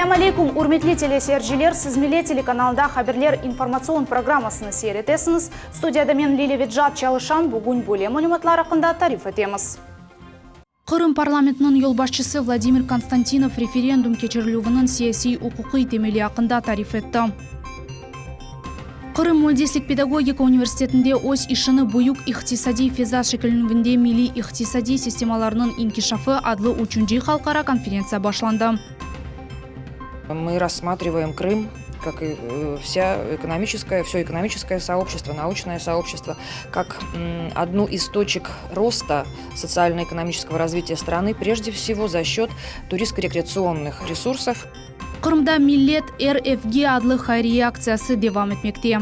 Selâm aleykum, ürmetli teleseyirciler! Siz Millet telekanalında Haberler informatsion programmasını seyir etesiñiz. Studiyada men, Lilâ Vecat, çalışam. Bugün böyle malümatlar aqqında tarif etemiz. Qırım parlamentiniñ yolbaşçısı Vladimir Konstantinov referendum keçirilüviniñ siyasiy-uquqiy temeli aqqında tarif etti. Qırım müendislik-pedagogika universitetinde öz işini Büyük iqtisadiy feza şekillenüvinde milliy iqtisadiy sistemalarnıñ inkişafı adlı üçünci halqara konferentsiya başlandı. Мы рассматриваем Крым, как и вся экономическое, все экономическое сообщество, научное сообщество, как одну из точек роста социально-экономического развития страны, прежде всего за счет туристско-рекреационных ресурсов. Qırımda Millet RFG adlı hayriye aktsiyası devam etmekte.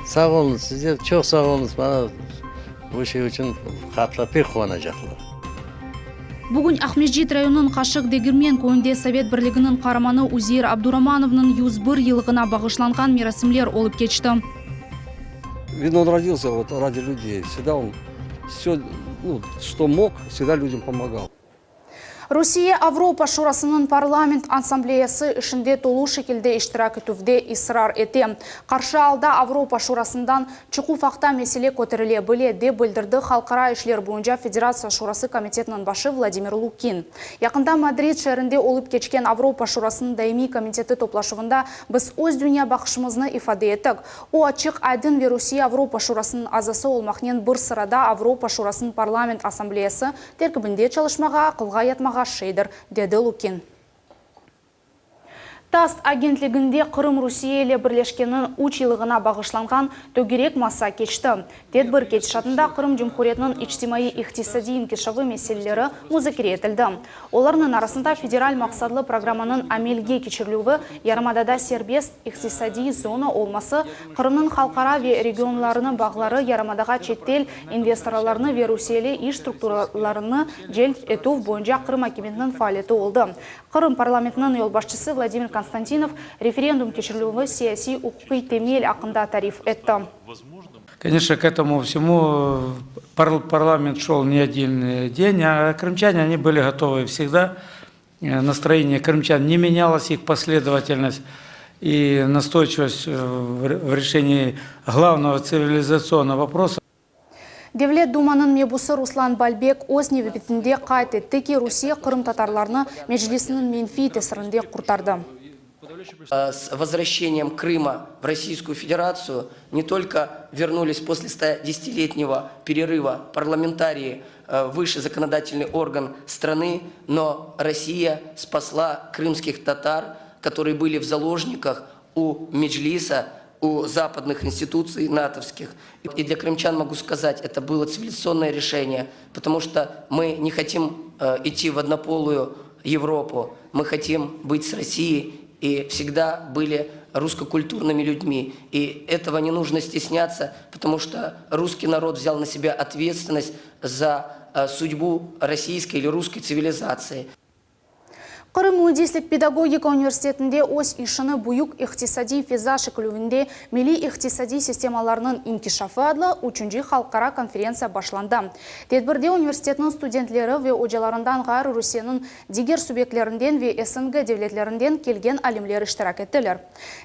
Sağ oluñız, sizler çoq sağ oluñız, bana bu şey içün qartlar pek quvanacaqlar. Bugün Aqmescit rayonınıñ Qaşıq Degirmen köyünde Sovet Birliginiñ Qaramanı Üzeir Abduramanovnıñ 101 yıllığına bağışlanğan merasimler olıp keçti. Видно, он родился вот ради людей. Всегда он все, ну, что мог, всегда людям помогал. Rusiye Avropa Şurasınıñ Parlament Assambleyası işinde tolu şekilde iştirak etüvde israr ete. Qarşı alda Avropa Şurasından çıquv aqta mesele köterile bile, dep bildirdi Halqara işler boyunca Federatsiya Şurası komitetiniñ başı Vladimir Lukin. Yaqında Madrid şeerinde olıp keçken Avropa Şurasınıñ daimiy komiteti toplaşuvında biz öz dünya baqışımıznı ifade ettik. O açıq-aydın ve Rusiye Avropa Şurasınıñ azası olmaqnen bir sırada Avropa Şurasınıñ Parlament Assambleyası terkibinde çalışmağa aqılğa yatmağa şeydir, dedi Lukin. TASS agentliginde Qırım Rusiye ile birleşkeniniñ üç yıllığına bağışlanğan tögerek masa keçti. Tedbir ketişatında Qırım Cumhuriyetiniñ içtimaiy-iqtisadiy inkişafı meseleleri muzakere etildi. Olarnıñ arasında federal maqsatlı programmanıñ amelge keçirilüvi, yarımadada serbest iqtisadiy zona olması, Qırımnıñ halqara ve regionlarını bağları, yarımadağa çetel investorlarını ve rusiyeli iş strukturalarını celp etüv boyunca Qırım akimiyetiniñ faaliyeti oldı. Qırım parlamentiniñ yolbaşçısı Vladimir Konstantinov referendum keçirilüvi siyasiy-uquqiy temel aqqında tarif etti. Конечно, к этому всему парламент шел не один день, а крымчане, они были готовы всегда. Настроение крымчан не менялось, их последовательность и настойчивость в решении главного цивилизационного вопроса. Devlet Dumanıñ mebusı Ruslan Balbek öz nevbetinde qayd etti ki, Rusiye qırımtatarlarnı Meclisniñ menfiy tesirinde qurtardı. С возвращением Крыма в Российскую Федерацию не только вернулись после 110-летнего перерыва парламентарии высший законодательный орган страны, но Россия спасла крымских татар, которые были в заложниках у Меджлиса, у западных институций натовских. И для крымчан могу сказать, это было цивилизационное решение, потому что мы не хотим идти в однополую Европу, мы хотим быть с Россией и всегда были русскокультурными людьми. И этого не нужно стесняться, потому что русский народ взял на себя ответственность за судьбу российской или русской цивилизации. Qırım müendislik pedagogika universitetinde öz işini Büyük iqtisadiy feza şekillüvinde milliy iqtisadiy sistemalarnıñ inkişafı adlı üçünci halqara konferentsiya başlandı. Tedbirde universitetniñ studentleri ve ocalarından ğayrı Rusiyeniñ diger subyektlerinden ve SNG devletlerinden kelgen alimler iştirak ettiler.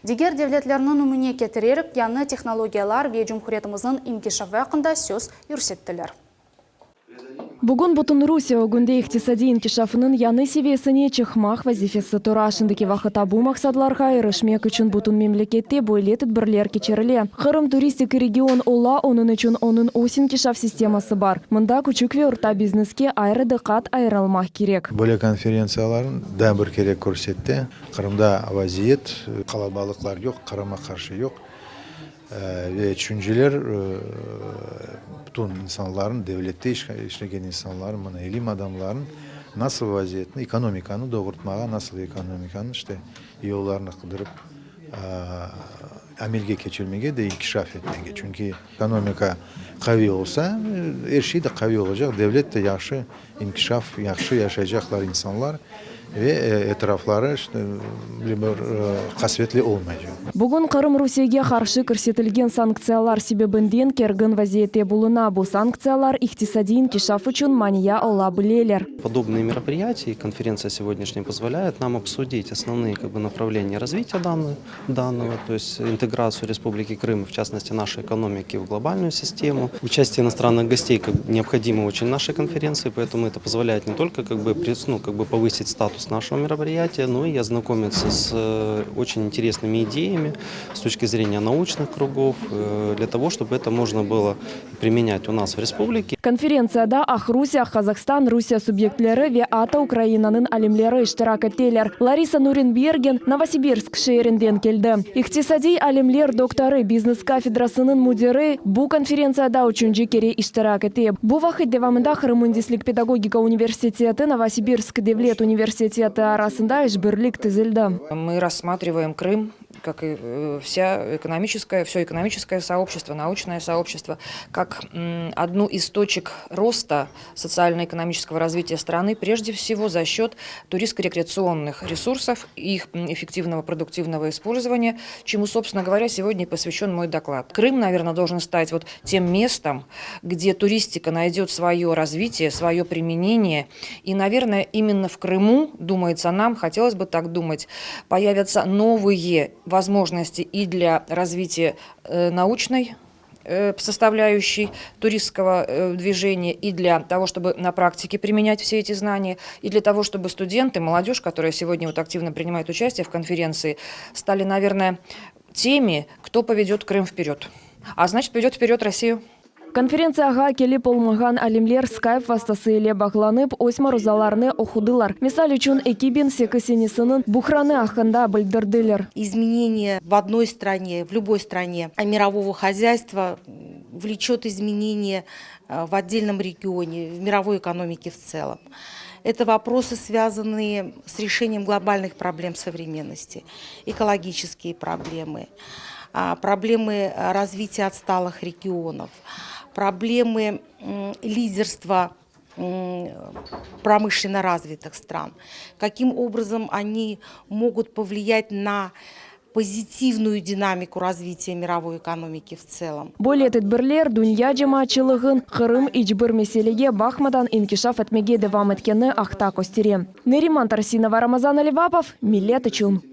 Diger devletlerni nümüne ketirerek yañı tehnologiyalar ve cumhuriyetimizniñ inkişafı aqqında söz yürsettiler. Bugün bütün Rusiye ögünde iqtisadiy inkişafınıñ yañı seviyesine çıqmaq vazifesi tura. Şimdiki vaqıtta bu maqsadlarğa irişmek içün bütün memlekette böyle tedbirler keçirile. Qırım turistik region ola, onıñ içün onıñ öz inkişaf sisteması bar. Mında küçük ve orta bizneske ayrı diqqat ayırılmaq kerek. Böyle konferentsiyalarnı daa bir kere körsetti, Qırımda vaziyet, qalabalıqlar yoq, qarama-qarşı yoq. Ve tüşünceler bütün insanların, devlette işlegen insanların, mına ilim adamların nasıl vaziyetni, ekonomikanı doğurtmağa, nasıl ekonomikanı işte yollarını qıdırıp amelge keçirmege de inkişaf etmege. Çünki ekonomika qaviy olsa, er şey de qaviy olacaq, devlet de yahşı inkişaf, yahşı yaşaycaqlar insanlar. Ve etrafları işte bir qasvetli olmaycaq. Bugün Qırım Rusiyege qarşı kirsetilgen sanktsiyalar sebebinden kergin vaziyette buluna. Bu sanktsiyalar iqtisadiy inkişaf içün mania ola bileler. Подобные мероприятия и конференция сегодняшняя позволяет нам обсудить основные как бы, направления развития данного, данного, то есть интеграцию Республики Крым, в частности нашей экономики в глобальную систему. Участие иностранных гостей как бы, необходимо очень нашей конференции, поэтому это позволяет не только как бы, ну, как бы повысить статус нашего мероприятия, но и ознакомиться с э, очень интересными идеями с точки зрения научных кругов, э, для того, чтобы это можно было применять у нас в республике. Konferentsiyada Aqrusiye, Qazahstan, Rusiye subyektleri ve atta Ukrainanıñ alimleri iştirak ettiler. Larisa Nurenbergen Novosibirsk şeerinden keldi. İqtisadiy ilimler doktorı, biznes kafedrasınıñ müdiri bu konferentsiyada üçünci kere iştirak ete. Bu vaqıt devamında Qırım müendislik pedagogika universiteti, Novosibirsk devlet universiteti arasında işbirlik tizildi. Мы рассматриваем Крым, как и э, вся экономическое, все экономическое сообщество, научное сообщество, как одну из точек роста социально-экономического развития страны, прежде всего за счет туристско-рекреационных ресурсов и их эффективного продуктивного использования, чему, собственно говоря, сегодня посвящен мой доклад. Крым, наверное, должен стать вот тем местом, где туристика найдет свое развитие, свое применение. И, наверное, именно в Крыму, думается нам, хотелось бы так думать, появятся новые возможности и для развития э, научной э, составляющей туристского э, движения, и для того, чтобы на практике применять все эти знания, и для того, чтобы студенты, молодежь, которая сегодня вот активно принимает участие в конференции, стали, наверное, теми, кто поведет Крым вперед. А значит, поведет вперед Россию. Konferentsiyağa kelip olmağan alimler Skype vastası ile bağlanıp, öz maruzalarını oqudılar. Misal içün 2008 senesiniñ buhranı aqqında bildirdiler. Изменение в одной стране, в любой стране мирового хозяйства влечет изменения э, в отдельном регионе, в мировой экономике в целом. Это вопросы, связанные с решением глобальных проблем современности, экологические проблемы, а, проблемы развития отсталых регионов, проблемы лидерства промышленно развитых стран, каким образом они могут повлиять на позитивную динамику развития мировой экономики в целом. Böyle tedbirler dünya cemaatçılığınıñ Qırım iç bir meselege baqmadan inkişaf etmege devam etkeni aqta köstere. Neriman Tarsinova, Ramazan Alivapov, Millet içün.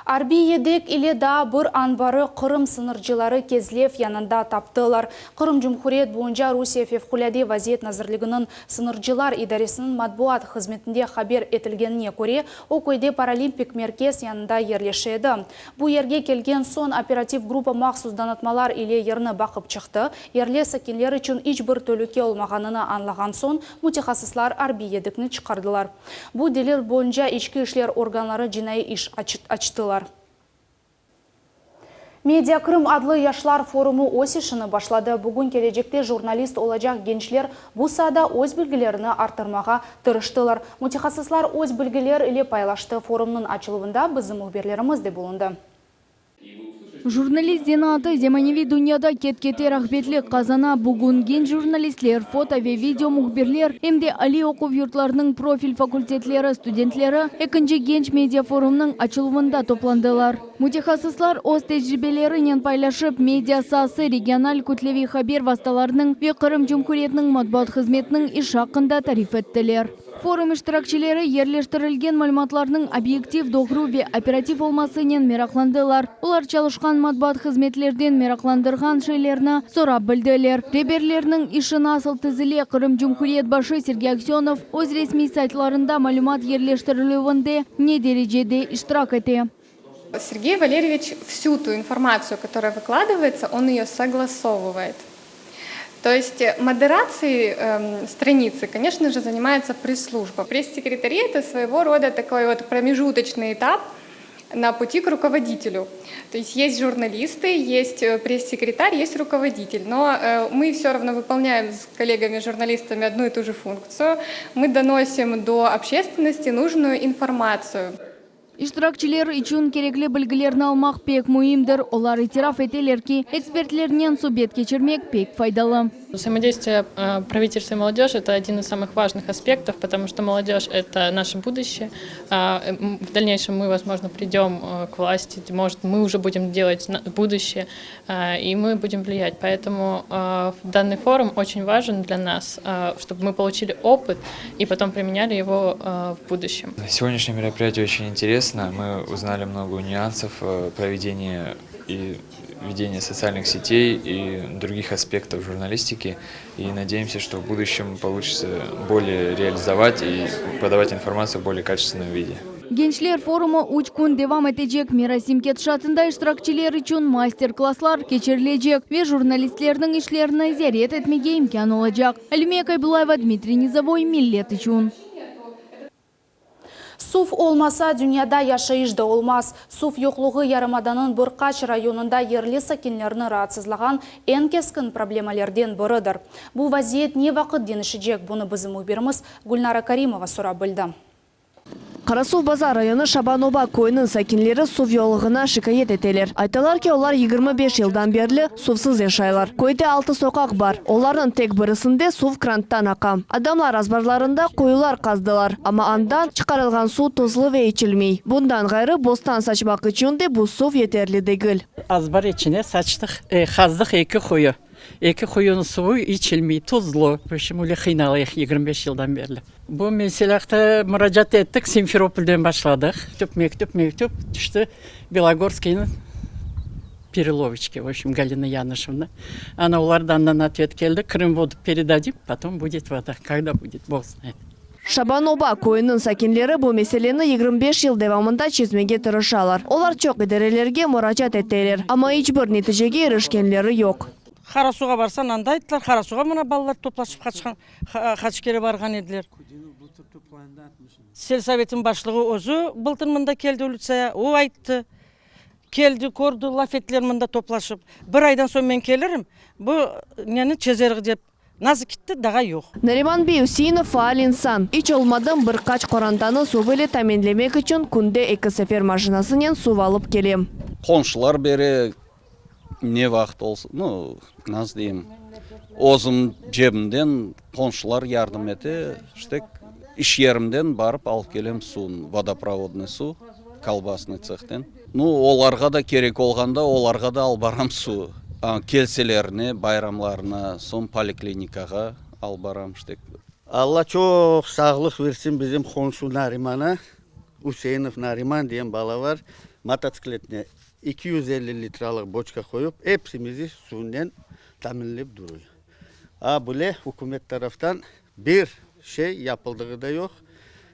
Arbiy yedek ile daa bir anbarı Qırım sıñırcıları Kezlev yanında taptılar. Qırım Cumhuriyet boyunca Rusiye Fevqulâde vaziyet nazirliginiñ sıñırcılar idaresiniñ matbuat hızmetinde haber etilgenine köre, o köyde Paralimpik merkez yanında yerleşe edi. Bu yerge kelgen soñ operativ gruppa mahsus donatmalar ile yerni baqıp çıqtı. Yerli sakinler içün iç bir telüke olmağanını añlağan soñ mütehassıslar arbiy yedekni çıqardılar. Bu delil boyunca içki işler organları cinaiy iş açtılar. Media Krım adlı yaşlar forumı öz işini başladı. Bugün kelecekte jurnalist olacaq gençler bu saada öz bilgilerini arttırmağa tırıştılar. Mütehassıslar öz bilgiler ile paylaştı. Forumnıñ açıluvında bizim mühbirlerimiz de bulundı. Jurnalist zenaatı zemaneviy dünyada ket-kete rağbetlik qazana. Bugün genç jurnalistler, foto ve video mühbirler, em de aliy oquv yurtlarınıñ profil fakultetleri studentleri ekinci genç media forumnıñ açıluvında toplandılar. Mütehassıslar öz tecribelerinen paylaşıp, media saası regional kütleviy haber vastalarınıñ ve Qırım Cumhuriyetiniñ matbuat hızmetiniñ işi aqqında tarif ettiler. Forum iştirakçileri yerleştirilgen malümatlarnıñ obyektiv, doğru ve operativ olmasınen meraqlandılar. Olar çalışqan matbuat hızmetlerden meraqlandırğan şeylerni sorap bildiler. Reberlerniñ işi nasıl tizile, Qırım Cumhuriyet başı Sergey Aksönov öz resmiy saytlarında malümat yerleştirilüvinde ne derecede iştirak ete. Сергей Валерьевич всю ту информацию, которая выкладывается, он ее согласовывает. То есть модерацией э, страницы, конечно же, занимается пресс-служба. Пресс-секретари – это своего рода такой вот промежуточный этап на пути к руководителю. То есть есть журналисты, есть э, пресс-секретарь, есть руководитель. Но э, мы все равно выполняем с коллегами-журналистами одну и ту же функцию. Мы доносим до общественности нужную информацию. İştirakçiler içün kerekli bilgilerni almaq pek müimdir. Olar itiraf eteler ki, ekspertlernen subet keçirmek pek faydalı. Взаимодействие правительства и молодежи – это один из самых важных аспектов, потому что молодежь – это наше будущее. В дальнейшем мы, возможно, придем к власти, может, мы уже будем делать будущее, и мы будем влиять. Поэтому данный форум очень важен для нас, чтобы мы получили опыт и потом применяли его в будущем. Сегодняшнее мероприятие очень интересно. Мы узнали много нюансов проведения и ведения социальных сетей и других аспектов журналистики. И надеемся, что в будущем получится более реализовать и подавать информацию в более качественном виде. Gençler forumı üç kün devam etecek. Merasim ketişatında iştirakçiler içün master-klasslar keçirilecek ve jurnalistlerniñ işlerini ziyaret etmege imkân olacaq. Alime Kaybulayeva, Dmitriy Nizovoy, Millet içün. Suv olmasa dünyada yaşayış da olmaz. Suv yoqluğı yarımadanıñ bir qaç rayonında yerli sakinlerni raatsızlağan eñ keskin problemlerden biridir. Bu vaziyet ne vaqıt deñişecek? Bunı bizim mühbirimiz Gülnara Karimova sorap bildi. Qarasuvbazar rayonı Şabanoba köyüniñ sakinleri suv yoqluğına şikâyet eteler. Aytalar ki, olar 25 yıldan berli suvsız yaşaylar. Köyde altı soqaq bar. Olarnıñ tek birisinde suv kranttan aqa. Adamlar azbarlarında quyular qazdılar, amma andan çıqarılğan suv tuzlu ve içilmey. Bundan ğayrı, bostan saçmaq içün de bu suv yeterli degil. Azbar içine saçtıq, qazdıq eki quyu. Eki quyunıñ suvu içilmey, tuzlu. Şimdi qıynalayıq 25 yıldan berli. Bu mesele aqta muracaat ettik, Simferopolden başladıq. Mektüp, mektüp, mektüp tüşti Belogorskiyniñ Переловичке, в общем, Галина Янышевна. Ana olardan ответ keldi, Крымводу передадим, потом будет вода. Когда будет, Бог знает. Şabanoba köyüniñ sakinleri bu meseleni 25 yıl devamında çezmege tırışalar. Olar çoq idarelerge muracaat eteler, amma iç bir neticege irişkenleri yoq. Qarasuğa barsañ, anda ayttılar, Qarasuğa mına balalar toplaşıp qaçqan, qaç kere barğan ediler. Selsovetniñ başlığı özü bıltır mında keldi ulitsaya, o ayttı. Keldi, kördi, laf ettiler mında toplaşıp. Bir aydan soñ men kelirim, bu neni çezerik dep. Nasıl kitti, daa yoq. Nariman bey Üseinov faal insan. İç olmadım bir qaç qorantanı suv ile teminlemek içün künde eki sefer maşinasınen suv alıp kele. Qomşular bere ne vaqıt olsun, nu, nasıl deyim, özüm cebimden qomşular yardım ete, işte iş yerimden barıp alıp kelem suvnı, vodoprovodный suv, kolbasный tsehten. Nu, olarğa da kerek olğanda, olarğa da alıp baram suv. Kelselerine, bayramlarına, soñ poliklinikağa alıp baram, işte. Alla çoq sağlıq versin bizim qomşu Narimana, Üseinov Nariman degen bala bar, mototsikletine 250 litralıq boçka qoyıp, epsimizi suvnen taminlep duruy. A bile ükümet taraftan bir şey yapıldığı da yoq,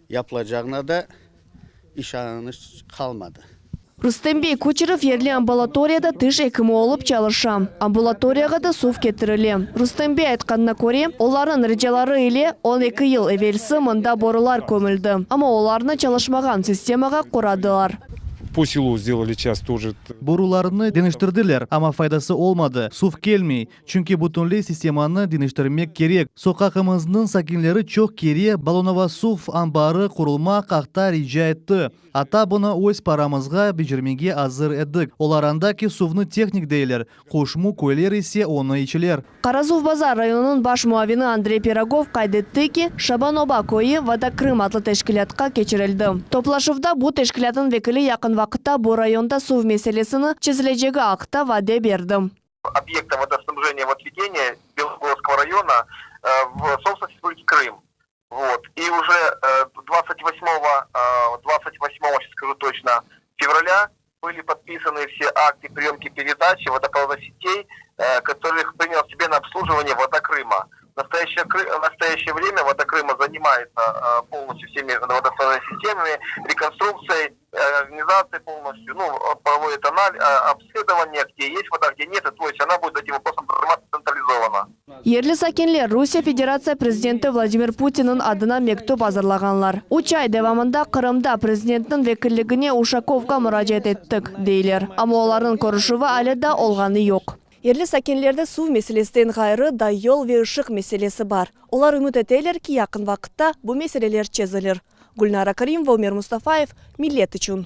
yapılacağına da işanış qalmadı. Rustem bey Kuçerov yerli ambulatoriyada tiş ekimi olıp çalışa. Ambulatoriyağa da suv ketirile. Rustem bey aytqanına köre, olarnıñ ricaları ile 12 yıl evelsi mında borular kömüldi, amma olarnı çalışmağan sistemağa quradılar. По селу сделали сейчас тоже. Borularnı deñiştirdiler, amma faydası olmadı. Suv kelmey, çünki bütünley sistemanı deñiştirmek kerek. Soqağımıznıñ sakinleri çoq kere Balonova suv anbarı qurulmaq aqta rica etti. Atta bunı öz paramızğa becermege azır edik. Olar andaki suvnı tehnik deyler, qoşmu köyler ise onı içeler. Qarasuvbazar rayonınıñ baş muavini Andrey Pirogov qayd etti ki, Şabanoba köyü Vodokrım adlı teşkilâtqa keçirildi. Toplaşuvda bu teşkilâtnıñ vekili yaqın vaqıtta bu rayonda suv meselesini çezilecegi aqta vade berdi. Объекта водоснабжения и водоведения Белогорского района в собственность Республики Крым. Вот. И уже 28, 28, сейчас скажу точно, февраля были подписаны все акты приемки передачи водопроводных сетей, которых принял себе на обслуживание Вода Крыма. В настоящее, в настоящее время Вода Крыма занимается полностью всеми водопроводными системами, реконструкцией, организацией полностью, ну, проводит анализ, обследование, где есть вода, где нет, то есть она будет этим вопросом заниматься централизованно. Yerli sakinler Rusiye Federatsiya prezidenti Vladimir Putinniñ adına mektüp azırlağanlar. Üç ay devamında Qırımda prezidentniñ vekilligine Uşakovqa muracaat ettik, deyler. Amma olarnıñ körüşüvi ale daa olğanı yoq. Yerli sakinlerde suv meselesinden ğayrı da yol ve ışıq meselesi bar. Olar ümüt eteler ki, yaqın vaqıtta bu meseleler çezilir. Gülnara Karimova, Umer Mustafayev, Millet içün.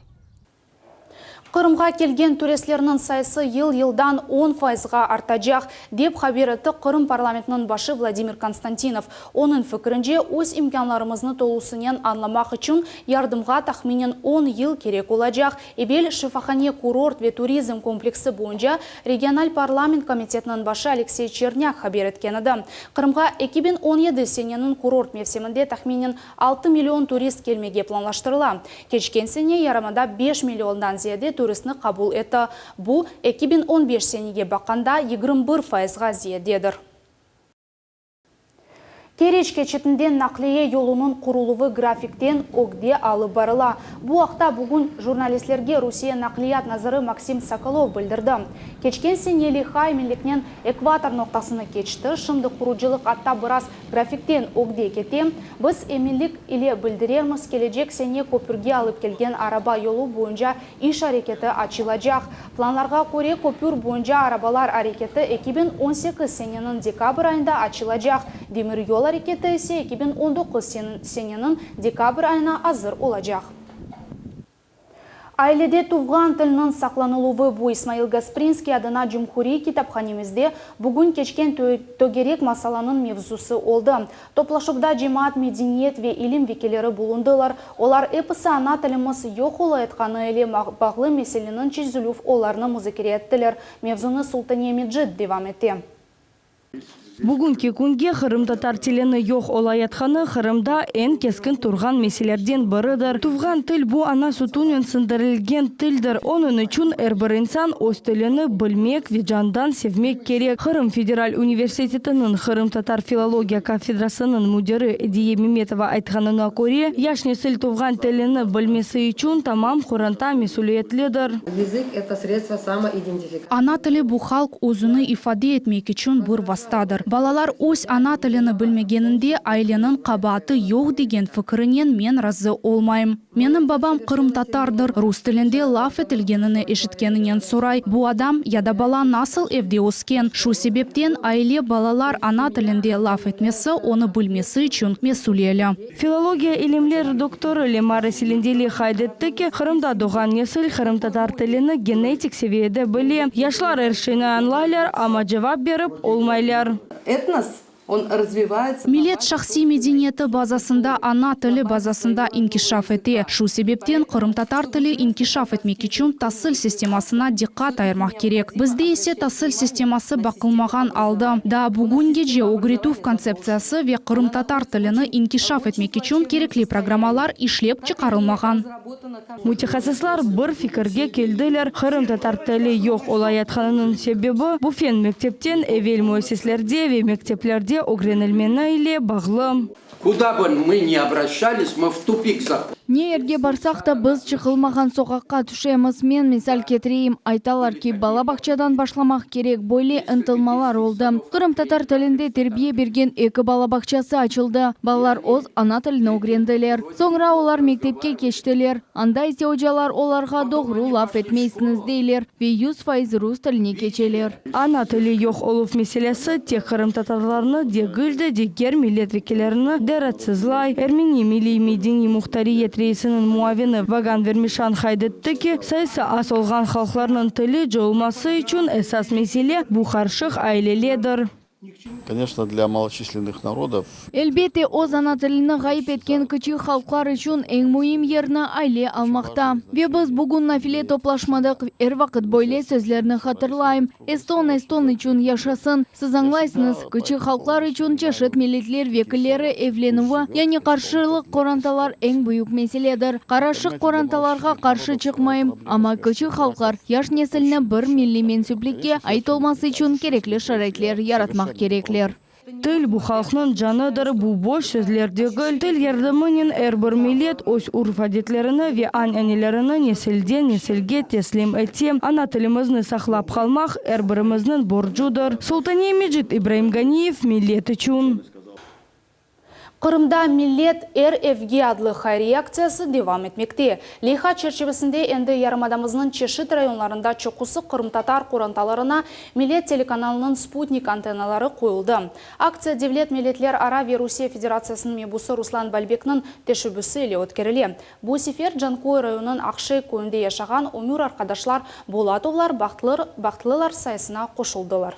Qırımğa kelgen turistlerniñ sayısı yıl-yıldan on fayızğa artacaq, dep haber etti Qırım parlamentiniñ başı Vladimir Konstantinov. Onıñ fikirince, öz imkânlarımıznı tolusınen añlamaq içün yardımğa tahminen on yıl kerek olacaq. Evel şifahane-kurort ve turizm kompleksi boyunca regional parlament komitetiniñ başı Aleksey Çernâk haber etken edi. Qırımğa 2017 seneniñ kurort mevsiminde tahminen 6 million turist kelmege planlaştırıla. Keçken sene yarımada 5 milliondan ziyade turistni qabul etti. Bu, 2015 senege baqqanda 21 fayızğa ziyadedir. Keriç keçitinden naqliye yolunıñ quruluvı grafikten ögde alıp barıla. Bu aqta bugün jurnalistlerge Rusiye naqliyat naziri Maksim Sokolov bildirdi. Keçken sene leyha eminliknen ekvator noqtasını keçti, şimdi qurucılıq atta biraz grafikten ögde kete. Biz eminlik ile bildirermiz, kelecek sene köpürge alıp kelgen araba yolu boyunca İş areketi açılacaq. Planlarğa köre, köpür boyunca arabalar areketi 2018 seneniñ dekabr ayında açılacaq, demir yol areketi ise 2019 seneniñ dekabr ayına azır olacaq. Ailede tuvğan tilniñ saqlanıluvı bu İsmail Gasprinskiy adına cumhuriy kitaphanemizde bugün keçken tögerek masalanıñ mevzusı oldı. Toplaşuvda cemaat, medeniyet ve ilim vekilleri bulundılar. Olar episi ana tilimiz yoq olayatqanı ile bağlı meseleniñ çezilüv yollarını muzakere ettiler. Mevzunı Sultaniye Mecit devam ete. Bugünki künge qırımtatar tilini yoq olayatqanı Qırımda eñ keskin turğan meselerden biridir. Tuvğan til bu ana sütünen siñdirilgen tildir. Onıñ içün er bir insan öz tilini bilmek ve candan sevmek kerek. Qırım federal universitetiniñ qırımtatar filologiya kafedrasınıñ müdiri Ediye Memetova aytqanına köre, yaş nesil tuvğan tilini bilmesi içün tamam qoranta mesüliyetlidir. Язык, это средство самоидентификации. Ana tili bu halq özüni ifade etmek içün bir vastadır. Balalar öz ana tilini bilmegeninde aileniñ qabaatı yoq degen fikirinen men razı olmayım. Menim babam qırımtatardır, rus tilinde laf etilgenini eşitkeninen soray, bu adam ya da bala nasıl evde ösken? Şu sebepten aile balalar ana tilinde laf etmesi, onı bilmesi içün mesüliyeli. Filologiya ilimler doktorı Lemara Selendili qayd etti ki, Qırımda doğğan nesil qırımtatar tilini genetik seviyede bile. Yaşlar er şeyni añlaylar, amma cevap berip olmaylar. Etnos, on razvivayetsya. Millet şahsiy medeniyeti bazasında, ana tili bazasında inkişaf ete. Şu sebepten qırımtatar tili inkişaf etmek içün tasil sistemasına diqqat ayırmaq kerek. Bizde ise tasil sisteması baqılmağan alda. Daa bugüngece ögretüv kontseptsiyası ve qırımtatar tilini inkişaf etmek içün kerekli programmalar işlep çıqarılmağan. Mütehassıslar bir fikirge keldiler, qırımtatar tili yoq olayatqanınıñ sebebi, bu fen mektepten evel müessislerde ve mekteplerde ögrenilmeni ile bağlı. Kuda bı mı ni obraşçalis, mı v tupik zahodim. Ne yerge barsaq da, biz çıqılmağan soqaqqa tüşemiz. Men misal ketireyim, aytalar ki, bala bağçadan başlamaq kerek, böyle ıntılmalar oldı. Qırımtatar tilinde terbiye bergen eki bala bağçası açıldı, balalar öz ana tilini ögrendiler. Soñra olar mektepke keçtiler, anda ise ocalar olarğa doğru laf etmeysiñiz deyler ve 100% rus tiline keçeler. Ana tili yoq oluv meselesi tek qırımtatarlarnı degil de, diger millet vekillerini de raatsızlay. Ermeni milliy-medeniy muhtariyet reisiniñ muavini Vagan Vermişan qayd etti ki, sayısı az olğan halqlarnıñ tili coyulması içün esas mesele bu qarışıq aileledir. Конечно, для малочисленных народов. Elbette, öz ana tilini ğayıp etken kiçik halqlar içün eñ müim yerni aile almaqta. Ve biz bugün nafile toplaşmadıq, er vaqıt böyle sözlerni hatırlayım, Eston eston içün yaşasın! Siz añlaysıñız, kiçik halqlar içün çeşit milletler vekilleri evlenüvi, yani qarşılıq qorantalar eñ büyük meseledir. Qaraşıq qorantalarğa qarşı çıqmayım, amma kiçik halqlar yaş nesilni bir milliy mensüplikke ait olması içün kerekli şaraitler yaratmaq kerekler. Til, bu halqnıñ canıdır, bu boş sözler degil. Til yardımınen er bir millet öz urf-adetlerini ve ananelerini nesilden nesilge teslim ete. Ana tilimizni saqlap qalmaq er birimizniñ borcudır. Sultaniye Mecit, İbraim Ganiyev, Millet içün. Qırımda Millet er evge adlı hayriye aktsiyası devam etmekte. Leyha çerçivesinde endi yarımadamıznıñ çeşit rayonlarında çoqusı qırımtatar qorantalarına Millet telekanalınıñ sputnik antennaları qoyuldı. Aktsiya Devlet milletlerara ve Rusiye Federatsiyasınıñ mebusı Ruslan Balbekniñ teşebbüsi ile ötkerile. Bu sefer Canköy rayonınıñ Aqşeyh köyünde yaşağan ömür arqadaşlar Bolatovlar bahtlılar sayısına qoşuldılar.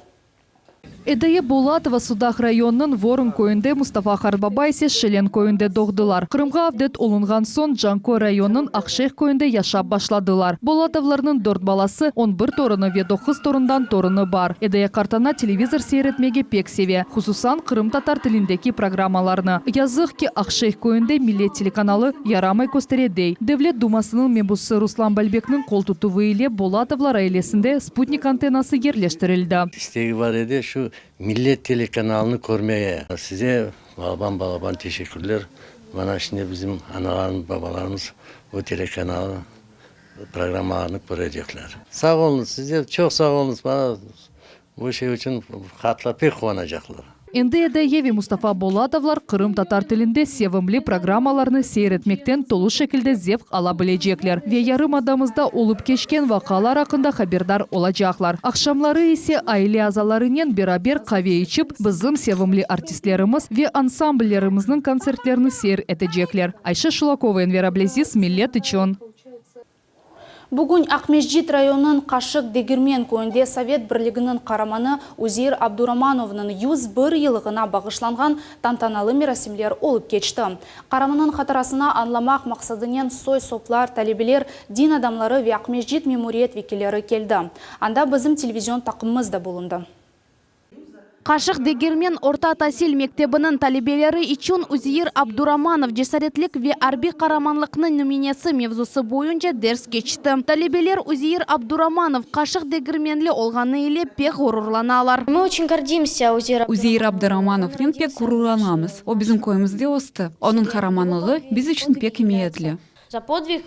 Edayye Bolatova Sudaq rayonınıñ Vorun köyünde, Mustafa qartbaba ise Şelen köyünde doğdılar. Qırımğa avdet olunğan soñ Canköy rayonınıñ Aqşeyh köyünde yaşap başladılar. Bolatovlarnıñ dört balası, on bir torunı ve doquz torundan torunı bar. Edayye qartana televizor seyir etmege pek seve, hususan qırımtatar tilindeki programmalarnı. Yazıq ki, Aqşeyh köyünde Millet telekanalı yaramay köstere, dey. Devlet Dumasınıñ mebusı Ruslan Balbekniñ qol tutuvı ile Bolatovlar ailesinde sputnik antennası yerleştirildi. İstegi bar edi şu Millet telekanalını körmege. Size balaban balaban teşekkürler. Mana şimdi bizim analarımız, babalarımız bu telekanalı programmalarını körecekler. Sağ oluñız, sizler çoq sağ oluñız, bana bu şey içün qartlar pek quvanacaqlar. Endi Edayye ve Mustafa Bolatovlar qırımtatar tilinde sevimli programmalarnı seyir etmekten tolu şekilde zevq ala bilecekler ve yarımadamızda olıp keçken vaqialar aqqında haberdar olacaqlar. Aqşamları ise aile azalarınen beraber qave içip, bizim sevimli artistlerimiz ve ansambllerimizniñ kontsertlerini seyir etecekler. Ayşe Şulakova, Enver Ablâziz, Millet içün. Bugün Aqmescit rayonınıñ Qaşıq Degirmen köyünde Sovet Birliginiñ qaramanı Üzeir Abduramanovnıñ 101 yıllığına bağışlanğan tantanalı merasimler olıp keçti. Qaramannıñ hatırasını añlamaq maqsadınen soy-soplar, talebeler, din adamları ve Aqmescit memuriyet vekilleri keldi. Anda bizim televizion taqımımız da bulundı. Qaşıq Degirmen orta tasil mektebiniñ talebeleri içün Üzeir Abduramanov cesaretlik ve arbiy qaramanlıqnıñ nümünesi mevzusı boyunca ders keçti. Talebeler Üzeir Abduramanov Qaşıq Degirmenli olğanı ile pek ğururlanalar. Мы очень гордимся Узеир Üzeir Abduramanovnen pek ğururlanamız. O bizim köyümizde östi. Onıñ qaramanlığı biz içün pek emiyetli. За подвиг.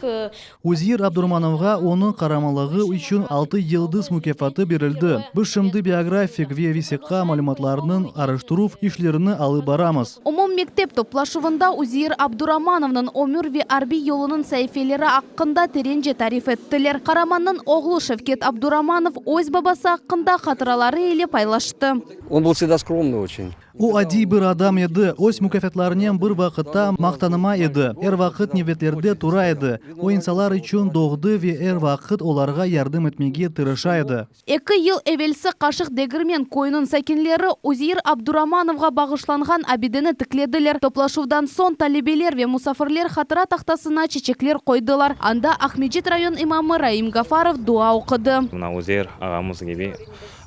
Üzeir Abdurmanovğa onıñ qaramanlığı içün Altı yıldız mukâfatı berildi. Biz şimdi biografik ve vesiqa malümatlarınıñ araştıruv işlerini alıp baramız. Umummektep toplaşuvında Üzeir Abduramanovnıñ ömür ve arbiy yolunıñ saifeleri aqqında terence tarif ettiler. Qaramannıñ oğlu Şevket Abduramanov öz babası aqqında hatıraları ile paylaştı. On byl vsegda skromnyy oçen. O adiy bir adam edi, öz mukâfatlarınen bir vaqıtta maqtanımay edi, er vaqıt nevbetlerde tura edi. O insanlar içün doğdı ve er vaqıt olarğa yardım etmege tırışa edi. Eki yıl evelsi Qaşıq Degirmen köyüniñ sakinleri Üzeir Abduramanovğa bağışlanğan abideni tiklediler. Toplaşuvdan soñ talebeler ve musafirler hatıra tahtasına çeçekler qoydılar. Anda Aqmescit rayon imamı Raim Gafarov dua oqudı. Mına Üzeir ağamız kibi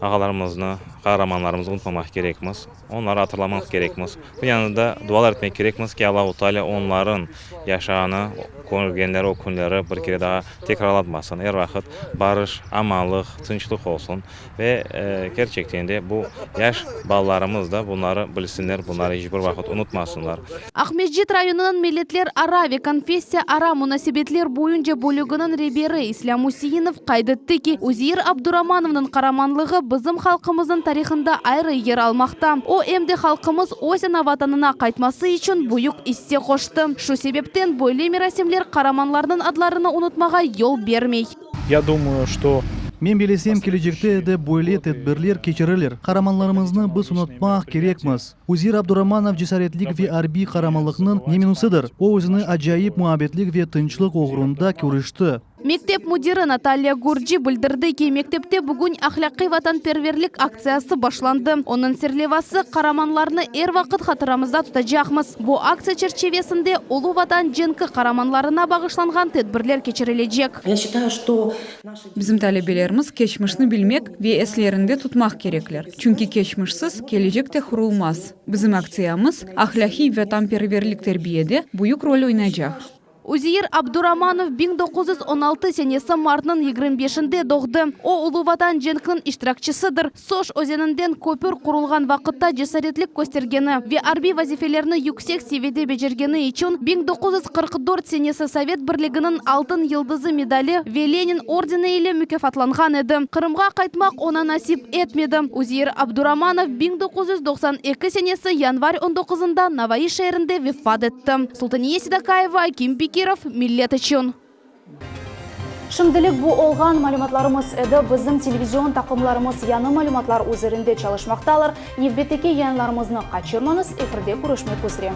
Ağalarımıznı, qahramanlarımıznı unutmamaq kerekmiz, onları atırlamaq kerekmiz. Bunıñ yanında dualar etmek kerekmiz ki, Allahu Teala onlarıñ yaşağanı, körgenleri o künleri bir kere daa tekrarlatmasın. Er vaqıt barış, amanlıq, tınçlıq olsun ve kerçekten de bu yaş balalarımız da bunları bilsinler, bunları iç bir vaqıt unutmasınlar. Aqmescit rayonınıñ milletlerara ve konfessiyaara munasebetler boyunca bölüginiñ reberi İslâm Üseinov qayd etti ki, Üzeir Abduramanovnıñ qaramanlığı bizim halqımıznıñ tarihında ayrı yer almaqta. O, em de halqımız öz ana Vatanına qaytması içün büyük isse qoştı. Şu sebepten böyle merasimler qaramanlarnıñ adlarını unutmağa yol bermey. Ya dumаю, çto. Men bilesem, kelecekte de böyle tedbirler keçirilir. Qaramanlarımıznı biz unutmaq kerekmiz. Üzeir Abduramanov cesaretlik ve arbiy qaramanlıqnıñ nümünesidir. O, özüni acayip muabbetlik ve tınçlıq oğrunda körüşti. Mektep müdiri Natalya Gürci bildirdi ki, mektepte bugün ahlâqiy vatanperverlik aktsiyası başlandı. Onıñ serlevası, Qaramanlarnı er vaqıt hatıramızda tutacaqmız. Bu aktsiya çerçivesinde Ulu Vatan cenki qaramanlarına bağışlanğan tedbirler keçirilecek. Ya şçitayu, çto Bizim talebelerimiz keçmişni bilmek ve eslerinde tutmaq kerekler, çünki keçmişsiz kelecek te qurulmaz. Bizim aktsiyamız ahlâqiy vatanperverlik terbiyede büyük rol oynaycaq. Üzeir Abduramanov 1916 senesi martnıñ 25-inde doğdı. O, Ulu Vatan cenkiniñ iştirakçisidir. Soş özeninden köpür qurulğan vaqıtta cesaretlik köstergeni ve arbiy vazifelerni yüksek seviyede becergeni içün 1944 senesi Sovet Birliginiñ Altın Yıldızı medali ve Lenin ordeni ile mukâfatlanğan edi. Qırımğa qaytmaq oña nasip etmedi. Üzeir Abduramanov 1992 senesi yanvar on doquzında Navai şeerinde vefat etti. Sultaniye Sedakayeva, Akim Bekirov, Millet içün. Şimdilik bu olğan malümatlarımız edi. Bizim televizion taqımlarımız yañı malümatlar üzerinde çalışmaqtalar. Nevbetteki yayınlarımıznı qaçırmañız, efirde körüşmek üzre.